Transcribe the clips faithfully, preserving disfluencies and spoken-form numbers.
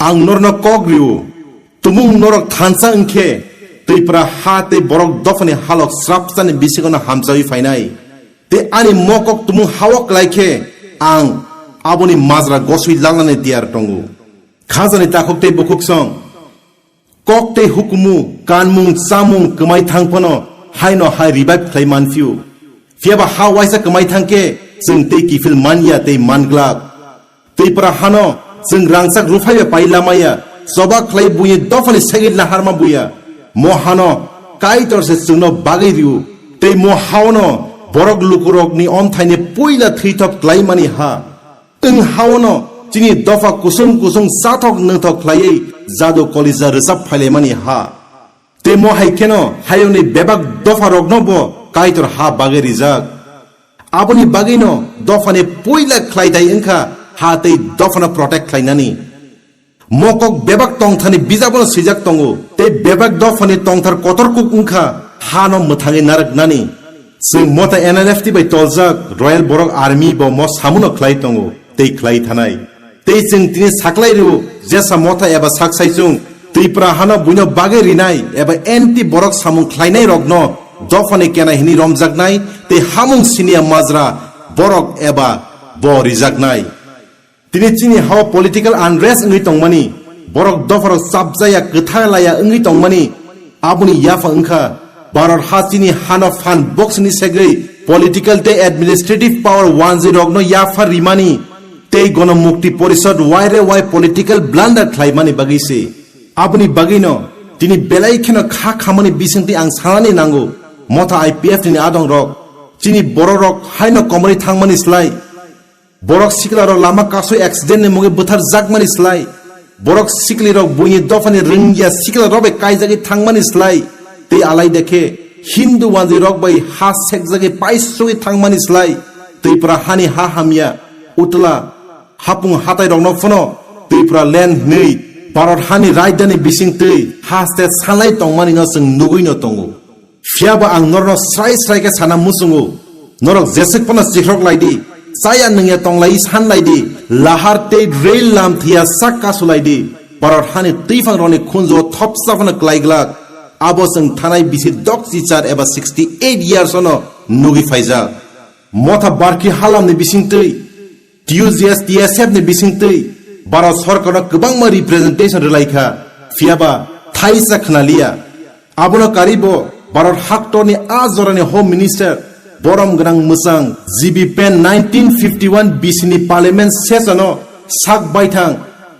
Ang norno kok rio, tumung norok thansa wngkhe, Twipra ha tei borok dophani halok srapsani bisingono hamchawi phainai. Tei ani mokok tumung hao klaikhe, ang aboni majra goswi langnani tiyar tongo. Khajani takhuk tei bukhuksong, kok tei hukumu, kanmung, chamung kwmai thang phano haino hai revive khlai manphio. Phiyaba ha waisa kwmai thangkhe, chwng tei kiphil manya tei manglak. Twipra hano chwng rangchak ruphaiba pai lamaya, choba khlai buini dophani segwi laharma buya. Mo hano Kaitor se chwngno bagwi rio, tei mo haono borok lukurokni omthaini puila thwithok klaimani ha. Wng haono chini dopha kusung kusung chathok nwngthok khlaiwi jadu kolisa rwchap phailaimani ha. Tei mo hai kheno hayungni bebak dopharokno bo Kaitor ha bagwi rijak. Aboni bagwino dophani puila khlaitai wngkha ha tei dophano protect khlainani. Mokok bebak tongthani bijabano swijak tongo, tei bebak dophani tongthar kotor kuk wngkha hano mwthangwi narwknani. Chwng motha N R F T bai toljak Royal Borok Army bo mo samuno khlai tongo tei khlai thanai. Tei chwng tini saklai rwo, jesa motha eba sak saichung Twipra hano buino bagwi rinai eba anti borok samung khlainai rokno dophani kena hini romjaknai tei hamung siniya majra borok eba bo rijaknai. Tini chini hao political unrest wngwi tongmani, borok dopharok chapjaya kwtha laya wngwi tongmani, aboni yapha wngkha Bharat ha chini hano phan boksni segwi political tei administrative power wanjwi rokno yapha rimani tei Gono Mukti Porishad waire wai political blunder khlaimani bagwi se. Aboni bagwino tini belai kheno kha khamani bisingtwi ang sanani nango, motha I P F ni adongrok, chini bororok haino komorwi thangmani slai, borok siklarok lama kasui accident ni mungwi bwtharjakmani slai, borok siklirok buini dophani rwngya siklarok bai kaijagwi thangmani slai, tei alai dekhe Hindu wanjwirok bai ha sekjagwi paisugwi thangmani slai, Twipra hani ha hamya, utla, hapung hatairokno phano Twipra land hwnwi Bharat hani rajdhani bisingtwi haste sanlai tongmanino chwng nugwino tongo. Phiyaba ang norokno srai srai khe sana muchungo, norok jeswk phano chikrok lai di, chaya nungya tong lai san lai di, lahar tei rail lam thwiya sak kasu lai di, Bharat hani twiphang rokni khunju o thopsa phano klai glak, abo chwng thanai bisi dok chichar eba sixty eight years ono nugwi phaijak. Motha barki halamni bisingtwi, T U G S T S F ni bisingtwi Bharat Sorkarno kwbangma representation rwlaikha, phiyaba thaisa khwnaliya. Abono karibo Bharat haktorni a jorani Home Minister borom gwnang mwchang G B Pen nineteen fifty one B C ni Parliament session o sak baithang,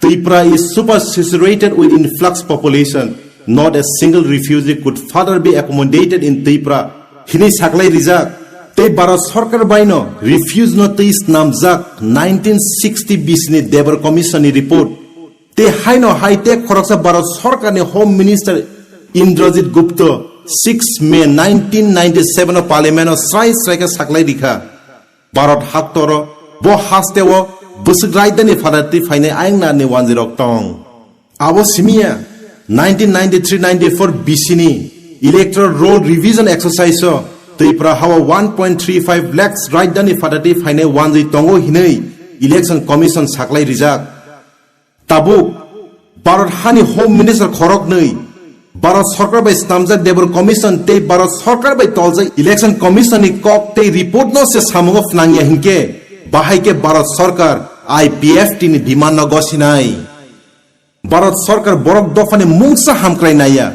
"Tripura is super saturated with influx population. Not a single refugee could further be accommodated in Tripura," hinwi saklai rijak. Tei Bharat Sorkar baino refugee no twi snamjak nineteen sixty B C ni Debor Commission ni report. Tei haino hai tei khoroksa Bharat Sorkar ni Home Minister Indrajit Gupta six May nineteen ninety seven o Parliament o srai srai khe saklai rikha. Bharat haktoro bo hasteo bwswk rajdhani phatartwi phainai ayang narni wanjwirok tong. Abo simiya nineteen ninety three ninety four B C ni Electoral Roll Revision Exercise o Tripura hao one point three five lakhs rajdhani phatartwi phainai wanjwi tongo hinwi Election Commission saklai rijak. Tabuk Bharat hani Home Minister khoroknwi, Bharat Sorkar bai snamjak Debor Commission tei Bharat Sorkar bai toljak Election Commission ni kok tei report no se samungo phnangya hinkhe, bahai khe Bharat Sorkar I P F T ni demand no gosinai. Bharat Sorkar borok dophani mungsa hamkrai naiya.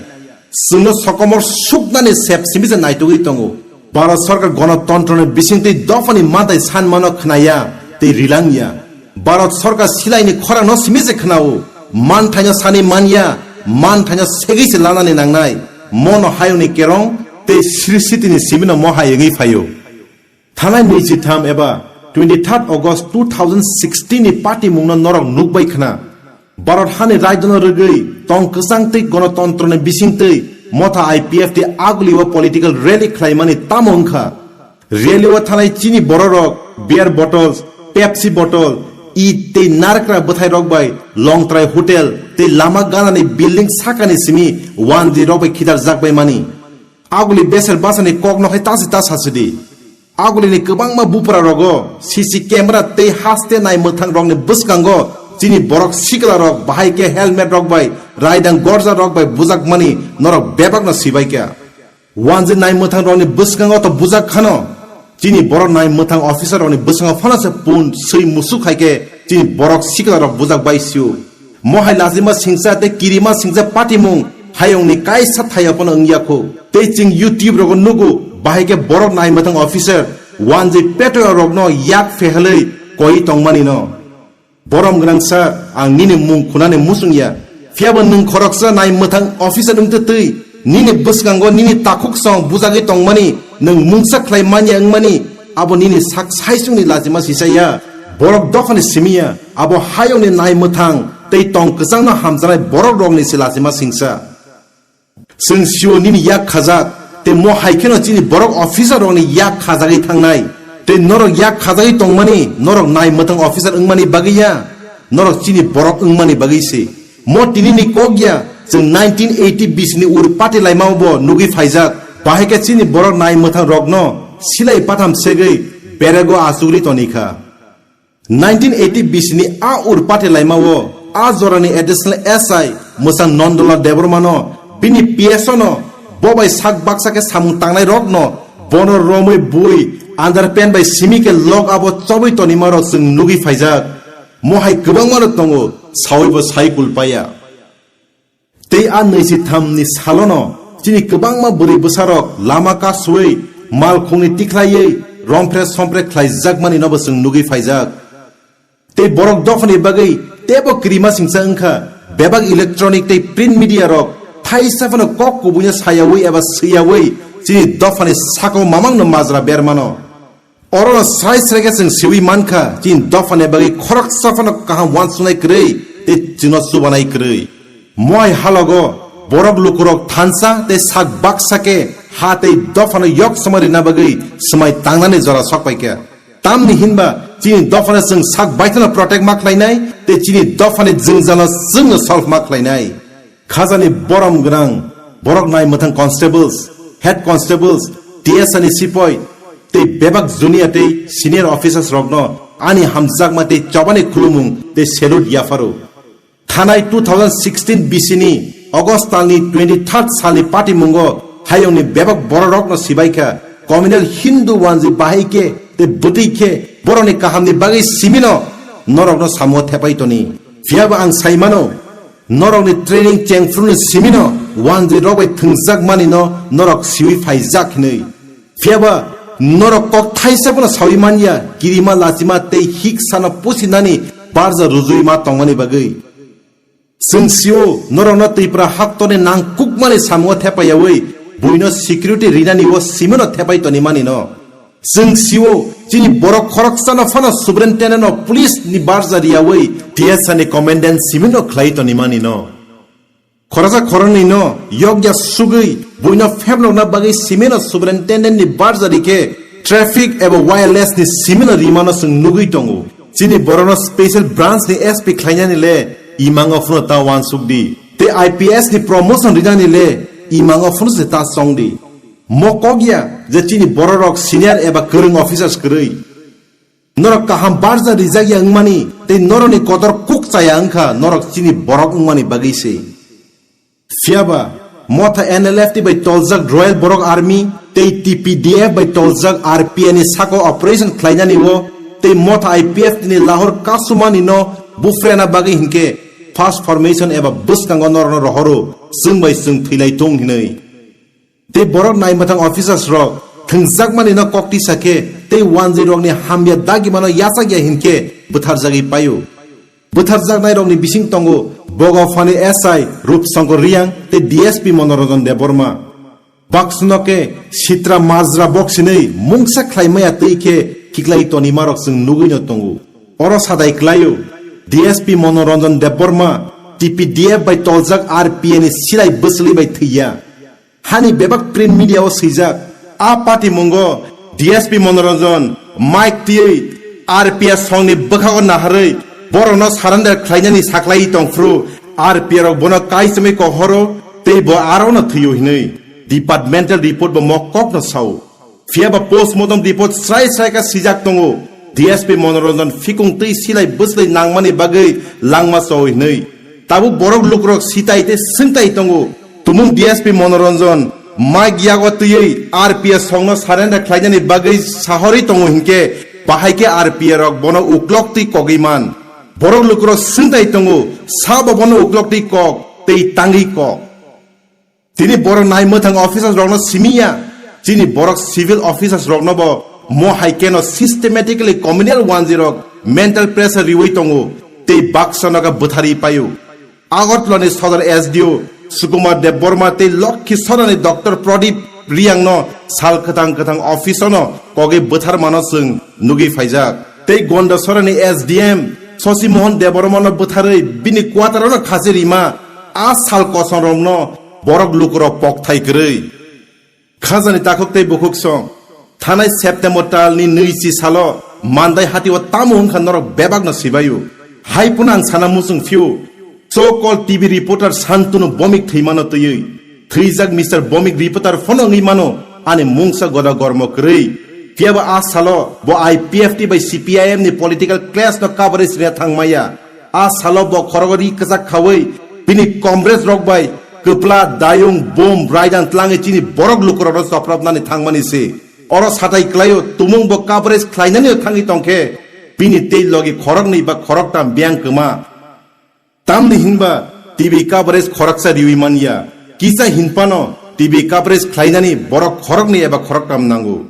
Chwngno sokomor suknani sep simi se naitugwi tongo. Bharat Sorkar gonotontro ni bisingtwi dophani mantai sanmano khwnaya tei rilangya. Bharat Sorkar silaini khorangno simi se khwnao. Manthaino sani manya, manthaino segwi se lanani nangnai. Mono hayungni kerong tei sri sitini simino mo hayungwi phaio. Thanai nwichitham eba twenty third August two thousand sixteen ni patimungno norok nukbai khna. Bharat hani rajdhano rwgwi tong kwchang tei gonotontro ni bisingtwi motha I P F T aguli o political rally khlaimani tamo wngkha. Rally o thanai chini bororok beer bottles, Pepsi bottle, it tei narwkra bwthairok bai Longtrai Hotel tei lama ganani building sakani simi wanjwi rok bai khidarjakbai mani. Aguli beser basani kokno hai tasi ta sasidi. Agulini kwbangma bupra rogo C C camera tei haste nai mwthang rokni bwskango chini borok sikla rok bahai khe helmet rok bai raidang gorja rok bai bujak mani norok bebak no sibai kha. Wanjwi nai mwthang rokni bwskango to bujak khano. Chini borok nai mwthang officer rokni bwskango phano se pun swi musuk hai khe chini borok sikla rok bujak bai sio. Mohai lajima singsa tei kirima singsa patimung hayungni kaisa thaya phano wngya kho. Tei chwng YouTube rogo nugo bahai khe borok nai mwthang officer wanjwi petrol rokno yak phehalwi koi tongmani no. Borom gwnang sir, ang nini mung khunani muchung ya. Phiya bo nwng khoroksa nai mwthang officer wngtwi twi, nini bwskango nini takhuk song bujagwi tongmani, nwng mungsa khlai manya wngmani, abo nini sak saisungni lachima sisa ya. Borok dophani simi ya, abo hayungni nai mwthang tei tong kwchangno hamjaknai borok rokni se lachima singsa. Chwng sio nini yak khajak, tei mo hai kheno chini borok officer rokni yak khajagwi thangnai. Tei norok yak khajagwi tongmani, norok nai mwthang officer wngmani bagwi ya, norok chini borok wngmani bagwi se. Mo tinini kok ya, chwng nineteen eighty bisini ur pati laimao bo nugwi phaijak. Bahai khe chini borok nai mwthang rokno silai patham segwi berego achugri tonikha. Nineteen eighty bisini a ur pate laimao a jorani additional S I mwchang Nondolal Debbarmano bini P S O no bo bai sak baksa khe samung tangnai rokno bono romwi bui underpant bai simi khe log abo chobwi tonima rok chwng nugwi phaijak. Mohai kwbangma rok tongo, sawi bo sai kul paya. Tei a naichi thamni salono chini kwbangma bwrwi bwsarok lama kasui, malkhungni tikhlaiwi, rompre sompre khlaijakmani nobo chwng nugwi phaijak. Tei borok dophani bagwi teibo kirima singsa wngkha, bebak electronic tei print media rok thaisa phano kok kubuino sayawi eba swiyawi chini dophani sakao mamangno majra bermano. Orono srai srai khe chwng siwi mankha, chini dophani bagwi khoroksa phano kaham uansuknai kwrwi tei chwngno chubanai kwrwi. Moi halogo borok lukurok thansa tei sak baksa khe ha tei dophano yok swmai rwna bagwi swmai tangnani jora sokpaikha. Tamni hinba chini dophano chwng sak baithano protect ma khlainai tei chini dophani jwngjalo chwngno solve ma khlainai. Khajani borom gwnang borok nai mwthang constables, head constables, T S ani sipoi tei bebak junior tei senior officers rokno ani hamjakma tei chobani khulumung tei salute yapharo. Thanai two thousand sixteen bisini August talni twenty third salni patimungo hayungni bebak bororokno sibaikha communal Hindu wanjwi bahai khe tei bwtwi khe borokni kahamni bagwi simino norokno samo thepai toni. Phiyaba ang saimano, norokni training chengphruno simino wanjwi rok bai thwngjak manino norok siwi phaijak hinwi. Phiyaba norok kok thaisa bono sawi manya, kirima lachima tei hik sana pusinani barja rujui ma tongmani bagwi. Chwng sio norokno Tripura haktorni nangkukmani samungo thepaiyawi buino security rinani o simino thepai toni manino. Chwng sio chini borok khoroksano phano superintendent of police ni barja riyawi T S ani commandant simino khlai toni manino. Khoroksa khoroknwino yokya sugwi buino pheblokna bagwi simino superintendent ni barja rikhe traffic eba wireless ni simino rimano chwng nugwi tongo. Chini borokno special branch ni S P khlainani le imango phano ta wansuk di. Tei I P S ni promotion rinani le imango phano se ta chong di. Mo kok ya je chini bororok senior eba kwrwng officers kwrwi. Norok kaham barja rijak ya wngmani tei norokni kotor kuk chaya wngkha norok chini borok wngmani bagwi se. Phiyaba motha N L F T bai toljak Royal Borok Army tei T P D F bai toljak R P F ni sako operation khlainani o tei motha I P F T ni Lahore kasumani no bufrena bagwi hinkhe first formation eba bwskango norokno rohoro chwng bai chwng thwilai tong hinwi. Tei borok nai mwthang officers rok thwngjakmani no kok tisa khe tei wanjwi rokni hamya dagimano yachak ya hinkhe bwtharjagwi paio. Bwtharjaknai rokni bising tongo Bogaphani S I Rupshankar Riyang tei D S P Monoranjan Debbarma. Baksuno khe sitra majra boksinwi mungsa khlai maya twi khe khiklai tonima rok chwng nugwi no tongo. Oro sadai klaio D S P Monoranjan Debbarma T P D F bai toljak R P F ni silai bwsli bai thwiya. Hani bebak print media o swijak, a patimungo D S P Monoranjan mic twiwi R P F songni bwkhago naharwi borokno surrender khlainani saklaiwi tongphuru R P F rok bono kaichomwi kohoro tei bo arono thwio hinwi departmental report bo mokokno sao. Phiyaba postmortem report srai srai khe swijak tongo, D S P Monoranjan phikung twi silai bwslai nangmani bagwi langma choi hwnwi. Tabuk borok lukurok sitai tei swngtai tongo. Tumung D S P Monoranjan mic yago twiwi R P F songno surrender khlainani bagwi sahorwi tongo hinkhe bahai khe R P F rok bono uklok twi kogwi man. Borok lukurok swngtai tongo, sabo bono uklok twi kok tei tangwi kok. Tini borok nai mwthang officers rokno simi ya, chini borok civil officers rokno bo mo hai keno systematically communal wanjwi rok mental pressure riwi tongo tei baksa noga bwthari paio. Agartala ni sodor S D O Sukumar Debbarma tei Lokhi Sora ni Doctor Pradip Riyang no sal kwthang kwthang office no kogwi bwthar mano chwng nugwi phaijak. Tei Gonda Sora ni S D M Sosi Mohan Debbarma no bwtharwi bini quarter no khasi rima a sal kosong rok no borok lukurok pokthai kwrwi. Khajani takhuk tei bukhuk song. Thanai September tal ni nui chi salo Mandai hati o tamo wngkha norok bebak no sibaio. Hai phano ang sana muchung phio. So called T V reporter Santunu bomik thwimano twiwi. Thwijak Mister Bomik reporter phano wngwi mano ani mungsa goda gormo kwrwi. Phiyaba a salo bo I P F T bai C P I M ni political clash no coverage rina thangmaya. A salo bo khorogo ri kwchak khawi bini comrades rok bai kwpla, dayung, bom, raidang tlangwi chini borok lukurokno chopropnani thangmani se. Oro satai kwlaio tumung bo coverage khlainani thangwi tongkhe bini tei logi khoroknwi ba khoroktam biyang kwma. Tamni hinba T V coverage khoroksa riwi manya. Kisa hinphano T V coverage khlainani borok khoroknwi eba khoroktam nango.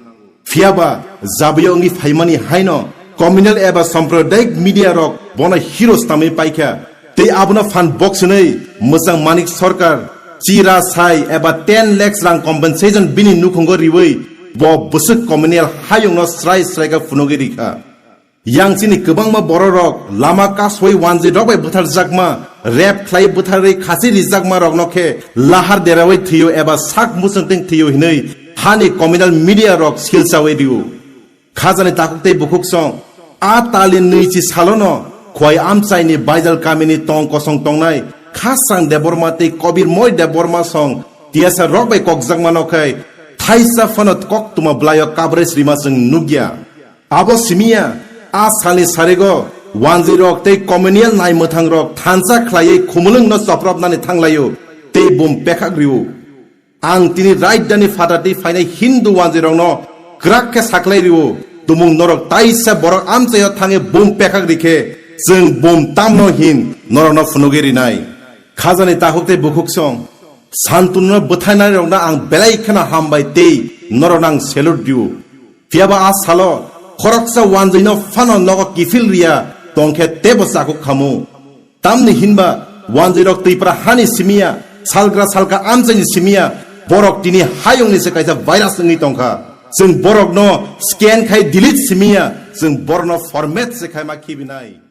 Phiyaba jabwi wngwi phaimani haino communal eba sampradayik media rok bono hero stamwi paikha. Tei abono phan box hwnwi mwchang Manik Sarkar chira sai eba ten lakhs rang compensation bini nukhungo riwi bo bwswk communal hayungno srai srai khe phunugwi rikha. Yang chini kwbangma bororok lama kasoi wanjwi rok bai bwtharjakma, rape khlai bwtharwi khasi rijakma rokno khe lahar derawi thwiyo eba sak muchungtwng thwiyo hinwi hani communal media rok silchawi rio. Khajani takhuk tei bukhuk song, a talni nui chi salono Khowai amchaini Baidal kamini tong kosong tongnai Khasang Debbarma tei Kobir Moi Debbarma song tiyasa rok bai kokjakmano khe thaisa phano koktwma bwlaio coverage rima chwng nukya. Abo simiya, a salni sarigo wanjwirok tei communal naimwthangrok thansa khlaiwi khumulwngno chopropnani thanglaio tei bum pekhak rio. Ang tini rajdhani phatartwi phainai Hindu wanjwirokno kwrak khe saklai rio, tumung norok taisa borok amchaio thangwi bum pekhak rikhe chwng bum tamno hin norokno phunugwi rinai. Khajani takhuk tei bukhuk song, Santununo bwthainairokno ang belai kheno hambai tei norokno ang salute rio. Phiyaba a salo khoroksa wanjwino phano nogo kiphil riya tongkhe teibo chakhuk khamu. Tamni hinba wanjwirok Twipra hani simiya, salgra salka amchaini simiya, borok tini hayungni se kaisa virus wngwi tongkha. Chwng borokno scan khai delete simiya, chwng borokno format se khaima khibinai.